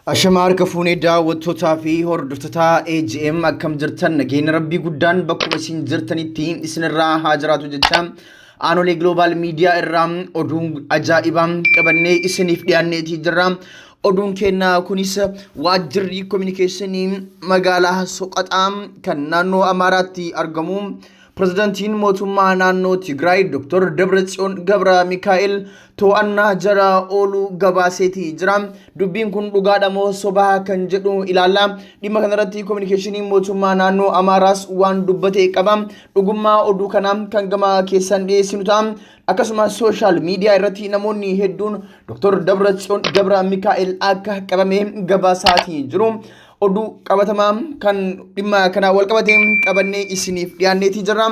Ashama harka fuunee daawwattootaa fi hordoftoota AGM, akkam jirtan? Nageenya rabbii guddaan bakkuma isin jirtanitti isinirraa haa jiraatu jecha, Aanolee Global Media irraa oduun ajaa'ibaa qabannee isiniif dhiyaanneetii jirra. Oduun keenya kunis waajjirri kominikeeshinii magaalaa Soqaxaa kan naannoo Amaaraatti argamu, Pirezidantiin mootummaa naannoo Tigraay Dr. Dabratsiyoon Gabra Mikaa'el to'annaa jala ooluu gabaaseetii jira. Dubbiin kun dhugaadha moo sobaa kan jedhu ilaalla. Dhimma kanarratti kominikeeshiniin mootummaa naannoo Amaaraas waan dubbate qaba. Dhugummaa oduu kanaa kan gama keessan dhiyeessinu ta'a. Akkasumas sooshaal miidiyaa irratti namoonni hedduun Dr. Dabratsiyoon Gabra Mikaa'el akka qabame gabaasaatii jiru. Oduu qabatamaa kan dhimma kanaa wal qabate qabannee isiniif dhiyaanneetii jirra.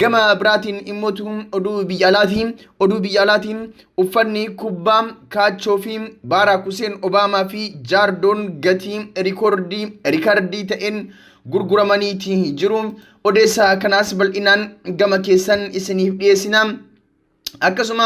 Gama biraatiin immootu oduu biyya alaatiin, oduu biyya alaatiin uffanni kubbaa kaachoo fi Baaraak Huseen Obaamaa fi Jaardoon gatii rikoordii rikardii ta'een gurguramaniiti jiru. Odeessa kanaas bal'inaan gama keessan isiniif dhiyeessina. Akkasuma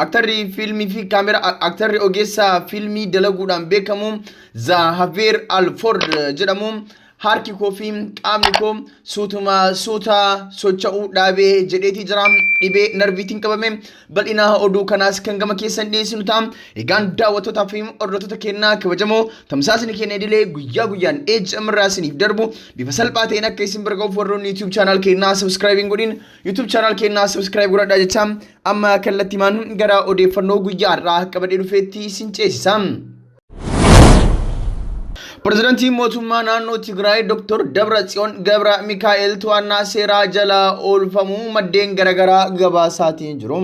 aktarri fiilmii fi kaameraa, aktarri ogeessa fiilmii dalaguudhaan beekamu Zaahaveer Alford jedhamu, "Harki koo fi qaamni koo suutuma suuta socho'uu dhaabee" jedheetii jira. Dhibee narviitiin qabame. Bal'ina oduu kanaas kan gama keessan dhiyeessinu ta'a. Egaan daawwattootaa fi hordoftoota keenyaa kabajamoo, tamsaasni keenya idilee guyyaa guyyaan AGM irraa isiniif darbu bifa salphaa ta'een akka isin bira ga'uuf, warroonni YouTube channel keenyaa subscribe hin godhin YouTube channel keenyaa subscribe godhadhaa jecha, amma kallattimaan gara odeeffannoo guyyaa har'aa qabadhee dhufeetti isin ceesisa. Pirezidantiin mootummaa naannoo Tigraay Dr. Dabra Tsiyoon Gabra Mikaa'el to'annaa seeraa jala oolfamuu maddeen garaagaraa gabaasaatiin jiru.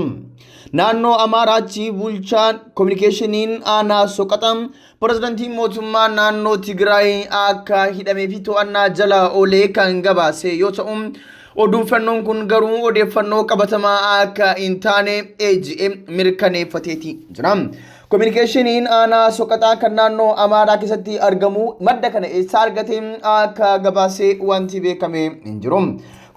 Naannoo Amaaraatti bulchaan kominikeeshiniin aanaa Soqaxa pirezidantiin mootummaa naannoo Tigraay akka hidhamee fi to'annaa jala oolee kan gabaase yoo ta'u, odeeffannoon kun garuu odeeffannoo qabatamaa akka hin taane AGM mirkaneeffateeti jira. Kominikeeshiniin aanaa Soqaxaa kan naannoo Amaaraa keessatti argamu madda kana eessaa argate akka gabaasee wanti beekame hin jiru.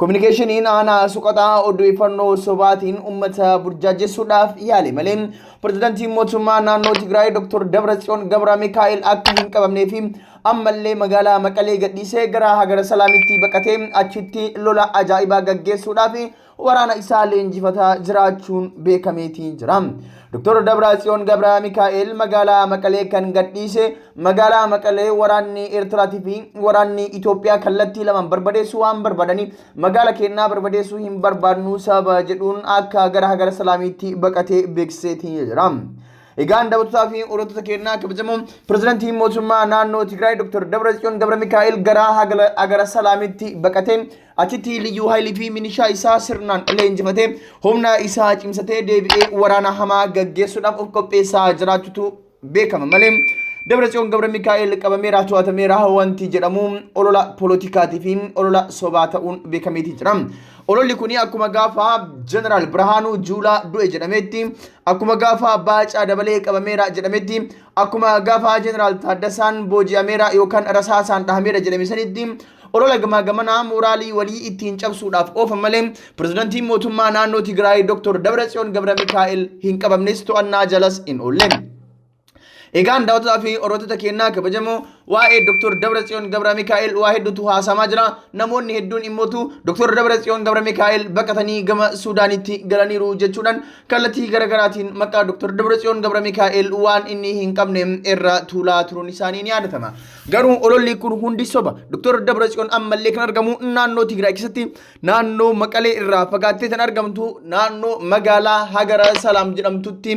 Kominikeeshiniin aanaa Soqaxaa odeeffannoo sobaatiin uummata burjaajessuudhaaf yaale malee, pirezidantiin mootummaa naannoo Tigraay Dr. Dabratsiyoon Gabra Mikaa'el akka hin qabamnee fi ammallee magaalaa Maqalee gadhiisee gara Hagara Salaamitti baqatee achitti lola ajaa'ibaa gaggeessuudhaaf waraana isaa leenjifataa jiraachuun beekameetii jira. Dr. Dabratsiyoon Gabra Mikaa'el magaalaa Maqalee kan gadhiise, magaalaa Maqalee waraanni Eertiraatii fi waraanni Itoophiyaa kallattii lamaan barbadeessuu waan barbaadaniif, magaala keenyaa barbadeessuu hin barbaadnu sababa jedhuun akka gara Hagara Salaamiitti baqatee beeksiseetii jira. Egaan daawwattootaa fi hordoftoota keenyaa kabajamoo, pirezidantiin mootummaa naannoo Tigraay Dr. Dabratsiyoon Gabra Mikaa'el gara Hagara Salaamitti baqatee achitti liyyuu haayilii fi milishaa isaa sirnaan leenjifatee, humna isaa cimsatee deebi'ee waraana hamaa gaggeessuudhaaf of qopheessaa jiraachutu beekama malee, Dabratsiyoon Gabra Mikaa'el qabameera, to'atameera wanti jedhamu olola poolitikaatii fi olola sobaa ta'uun beekameetii jira. Ololli kun akkuma gaafa Jeneraal Birhaanuu Juulaa du'e jedhametti, akkuma gaafa Baacaa Dabalee qabameera jedhametti, akkuma gaafa Jeneraal Taaddasaan booji'ameera yookaan rasaasaan dhahameera jedhame sanitti, olola gamaa gamanaa mooraalii walii ittiin cabsuudhaaf oofan malee, pirezidantiin mootummaa naannoo Tigraay Dr. Dabratsiyoon Gabra Mikaa'el hin qabamnes, to'annaa jalas hin oolle. Egaan daawwattoota fi hordoftoota keenyaa kabajamoo, waa'ee Dr. Dabratsiyoon Gabra Mikaa'el waa hedduutu haasamaa jira. Namoonni hedduun immootu Dr. Dabratsiyoon Gabra Mikaa'el baqatanii gama Suudaanitti galaniiru jechuudhaan kallattii garaagaraatiin maqaa Dr. Dabratsiyoon Gabra Mikaa'el waan inni hin qabne irra tuulaa turuun isaanii ni yaadatama. Garuu ololli kun hundi soba. Dr. Dabratsiyoon ammallee kan argamu naannoo Tigraay keessatti, naannoo Maqalee irraa fagaattee kan argamtu naannoo magaalaa Hagara Salaam jedhamtutti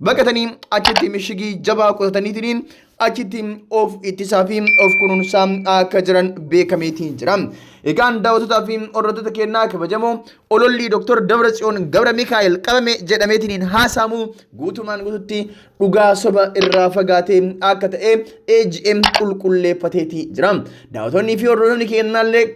baqatanii, achitti mishigii jabaa qotataniitiin achitti of ittisaa fi of kunuunsaa akka jiran beekameetiin jira. Egaan daawwattootaa fi hordoftoota keenyaa kabajamoo, ololli Dr. Dabratsiyoon Gabra Mikaa'el qabame jedhameetiin haasa'amu guutumaan guututti dhugaa soba irraa fagaatee akka ta'e AGM qulqulleeffateetii jira. Daawwattoonni fi hordoftoonni keenyaallee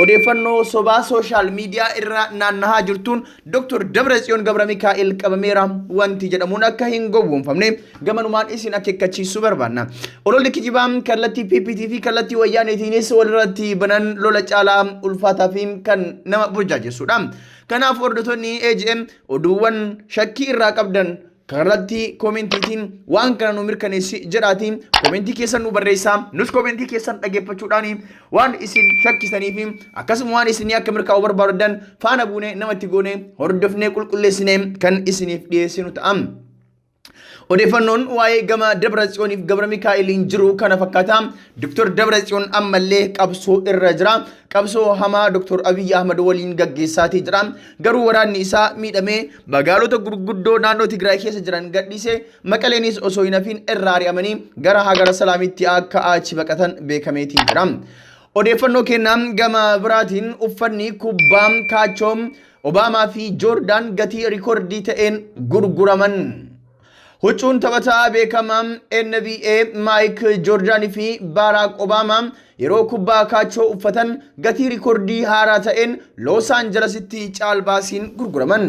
odeeffannoo sobaa sooshaal miidiyaa irra naannahaa jirtuun Dr. Dabratsiyoon Gabra Mikaa'el qabameera wanti jedhamuun akka hin gowwoomfamne gamanumaan isin akeekkachiisuu barbaanna. Ololli kijibaa kallattii PPT fi kallattii wayyaaneetiinis walirratti banan lola caalaa ulfaataa fi kan nama burjaajessuudha. Kanaaf hordoftoonni AGM oduuwwan shakkii irraa qabdan Kanarratti koomentiitiin waan kana nu mirkaneessi jedhaatii koomentii keessan nu barreessaa. Nus koomentii keessan dhaggeeffachuudhaan waan isin shakkisanii fi akkasuma waan isinii akka mirkaa'u barbaadan faana buunee namatti goone hordofnee qulqulleessinee kan isiniif dhiyeessinu ta'a. Odeeffannoon waa'ee gama Dabra Tsiyooniif Gabra Mikaa'eliin jiru kana fakkaata. Dr. Dabra Tsiyoon ammallee qabsoo irra jira. Qabsoo hamaa Dr. Abiy Ahmad waliin gaggeessaatii jira. Garuu waraanni isaa miidhamee magaalota gurguddoo naannoo Tigraay keessa jiran gadhiisee Maqaleenis osoo hin hafiin irraa ari'amanii gara Hagara Salaamitti akka achi baqatan beekameetii jira. Odeeffannoo kennaa gama biraatiin uffanni kubbaa kaachoo Obaamaa fi Joordaan gatii rikoordii ta'een gurguraman. Huccuun taphataa beekamaa NBA Maayik Joordaanii fi Baaraak Obaamaa yeroo kubbaa kaachoo uffatan gatii rikoordii haaraa ta'een Loos Aanjalasitti caalbaasiin gurguraman.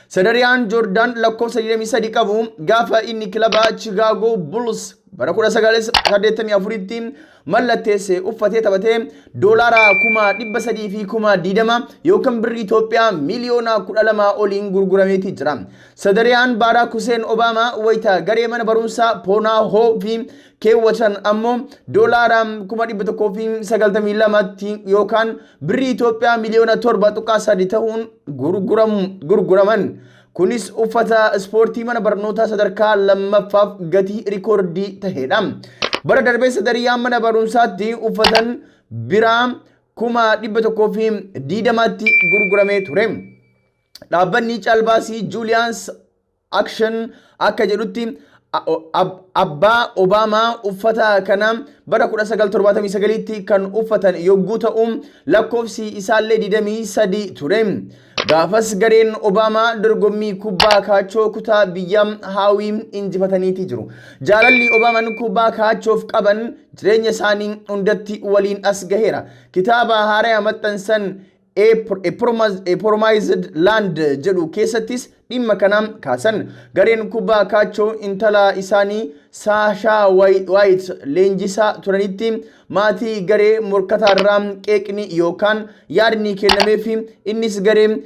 Sadariyaan Joordaan lakkoofsa 23 qabu gaafa inni kilaba Chicago Bulls bara 1984tti mallatteesse uffatee taphatee doolaara 320,000 fi 20,000 yookaan birrii Itoophiyaa 12 miliyoona oliin gurgurameeti jira. Sadariyaan Baaraak Huseen Obaamaa wayita garee mana barumsaa Poonaahoo fi keewwatan ammoo doolaara 192,000tti yookaan birrii Itoophiyaa 7.3 miliyoona ta'uun gurguraman. Kunis uffata ispoortii mana barnootaa sadarkaa lammaffaaf gatii rikoordii tahedha. Bara darbee sadariyaan mana barumsaatti uffatan biraa 120,000tti gurguramee ture. Dhaabbanni caalbaasii Julians Auction akka jedhutti abbaa Obaamaa uffata kana bara 1979tti kan uffatan yogguu ta'u lakkoofsi isaallee 23 ture. Gaafas gareen Obaamaa dorgommii kubbaa kaachoo kutaa biyya Haawii injifataniiti jiru. Jaalalli Obaamaan kubbaa kaachoof qaban jireenya isaanii hundatti waliin as gaheera. Kitaaba haaraa maxxansan A Promised Land jedhu keessattis dhimma kana kaasan. Gareen kubbaa kaachoo intala isaanii Saashaa Waayit leenjisaa turanitti maatii garee morkataarraa qeeqni yookaan yaadni kennameefi innis garee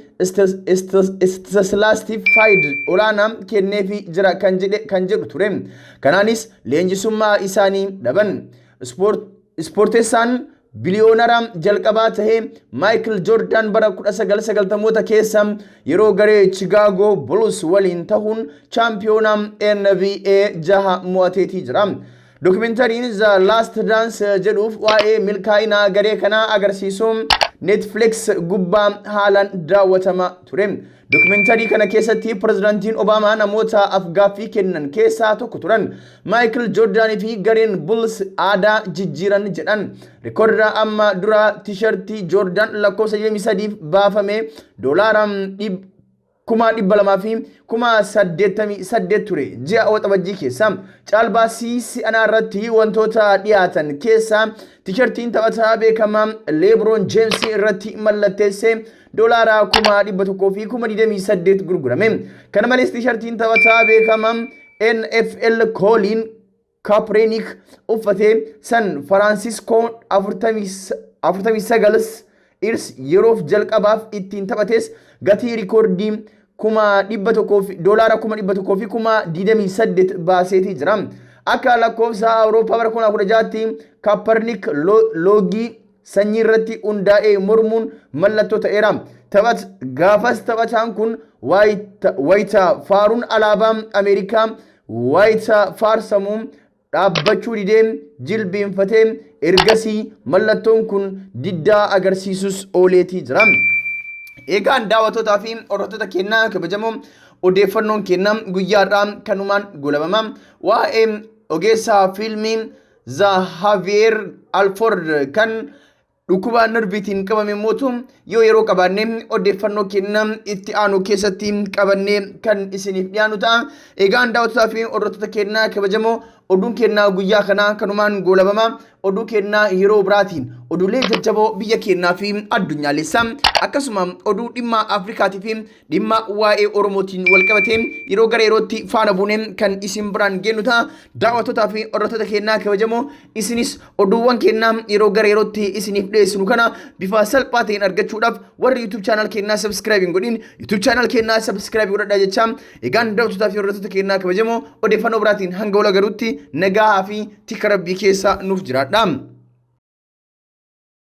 Istilaastifaayiid olaanaa kenneefi jira kan jedhu ture. Kanaanis leenjisummaa isaanii dhaban. Ispoortessaan biliyoonara jalqabaa tahee Maayikil Joordaan bara 1990moota keessa yeroo garee Chicago Bulls waliin tahuun chaampiyoonaa NBA jaha mo'ateetii jira. Dokumentariin The Last Dance jedhuuf waa'ee milkaa'ina garee kanaa agarsiisu Netflix gubbaa haalaan daawwatama ture. Dokumentarii kana keessatti pirezidaantiin Obaamaa namoota afgaaffii kennan keessaa tokko turan. Maayikil Joordaanii fi gareen Bulls aadaa jijjiiran jedhan. Rikoorda amma dura tishartii Joordaan lakkoofsa 23 baafame doolaara 288,088 ture ji'a Waxabajjii keessa. Caalbaasii si'anaa irratti wantoota dhiyaatan keessaa tishartiin taphataa beekamaa Leebroon Jeems irratti mallatteesse doolaara 128,000 gurgurame. Kana malees tishartiin taphataa beekamaa NFL Kooliin Kaaprenik uffatee San Faraansiskoo 49 irs yeroof jalqabaaf ittiin taphates gatii rikoordii doolaara 128,000 baaseetii jira. Akka lakkoofsa Awurooppaa bara 2016tti Kaapparnik loogii sanyii irratti hundaa'ee mormuun mallattoo ta'eera. Taphat gaafas taphataan kun wayita faaruun alaabaa Ameerikaa wayita faarsamu dhaabbachuu didee jilbeenfatee ergasii mallattoon kun diddaa agarsiisus ooleetii jira. Egaan daawwattootaa fi hordoftoota keenyaa kabajamoo, odeeffannoon keenyaa guyyaa har'aa kanumaan goolabama. Waa'ee ogeessa fiilmii Zaahaviyeer Alford kan dhukkuba narviitiin qabame mootu yoo yeroo qabaanne odeeffannoo keenyaa itti aanu keessatti qabannee kan isiniif dhiyaanu ta'a. Egaan daawwattootaa fi hordoftoota keenyaa kabajamoo, Oduun kennaa guyyaa kanaa kanumaan goolabama. Oduu kennaa yeroo biraatiin oduulee jajjaboo biyya kennaa fi addunyaalessaa, akkasuma oduu dhimma Afrikaatii fi dhimma waa'ee Oromootiin wal qabatee yeroo gara yerootti faana buunee kan isin biraan geenyu ta'a. Daawwattootaa fi hordoftoota kennaa kabajamoo, isinis oduuwwan kennaa yeroo gara yerootti isiniif dhiyeessinu kana bifa salphaa ta'een argachuudhaaf warri YouTube channel kennaa subscribe hin godhin YouTube channel kennaa subscribe godhadhaa jecha. Egaan daawwattootaa fi hordoftoota kennaa kabajamoo, odeeffannoo biraatiin hanga wal agaruutti nagaa fi tika rabbii keessa nuuf jiraadha.